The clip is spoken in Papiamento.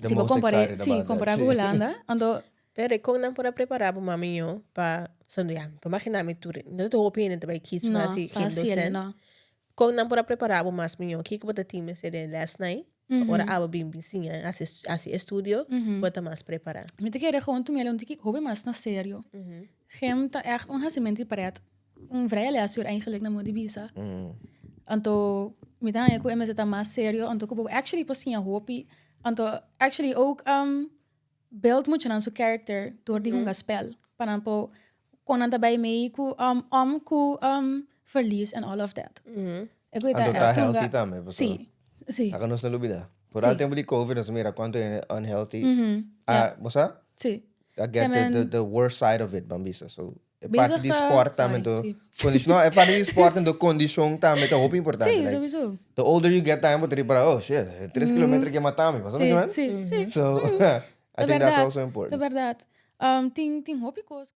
The Si bo most kompar'é, excited sí, about that, kompará ku sí. Hulanda, anto Pero e kon nan por a prepará bo mami yo pa so ya, bo imaginá mi tur, no ta hopi hende ta bai kies pa no, hasi pa hasiel, gymdocent. no. Kon nan por a prepará bo mas mihó? Kiko bo ta tin mester den les nai? Pa ora abo bin bin siña hasi hasi estudio, bo ta mas prepará. Mi ta kere gewoon tum'el un tiki hopi mas na serio. Gym ta ègt un hasimentu di pret. Un vrije lesuur eigenlijk na modo di bisa. Anto mi ta haña ku e mester ta mas serio, anto ku bo actually por siña hopi. Anto actually ook build muchanan su character door di hunga spel. Pa nan por kon nan ta bai mee ku om ku verlies and all of that. E ku e ta Anto ta echt healthy hunga. tambe, pasobra Sí, sí. Laga nos no lubida. Vooral tempo di covid nos a mira cuanto hende unhealthy. A, bo sa? Sí. A get the worst side of it, ban bisa. So, e parti Bezig di ta sport tambe sorry, to sí. kondishon, no, e parti di sport en to kondishon tambe ta hopi importante. Sí, Like, sowieso. the older you get tambe bo ta ripara, oh shit, tres kilometer ke mata mi, bo sa Sí, loke men? sí, sí. So, I Ta think that's berdad, also ta important. berdad. Tin hopi kos.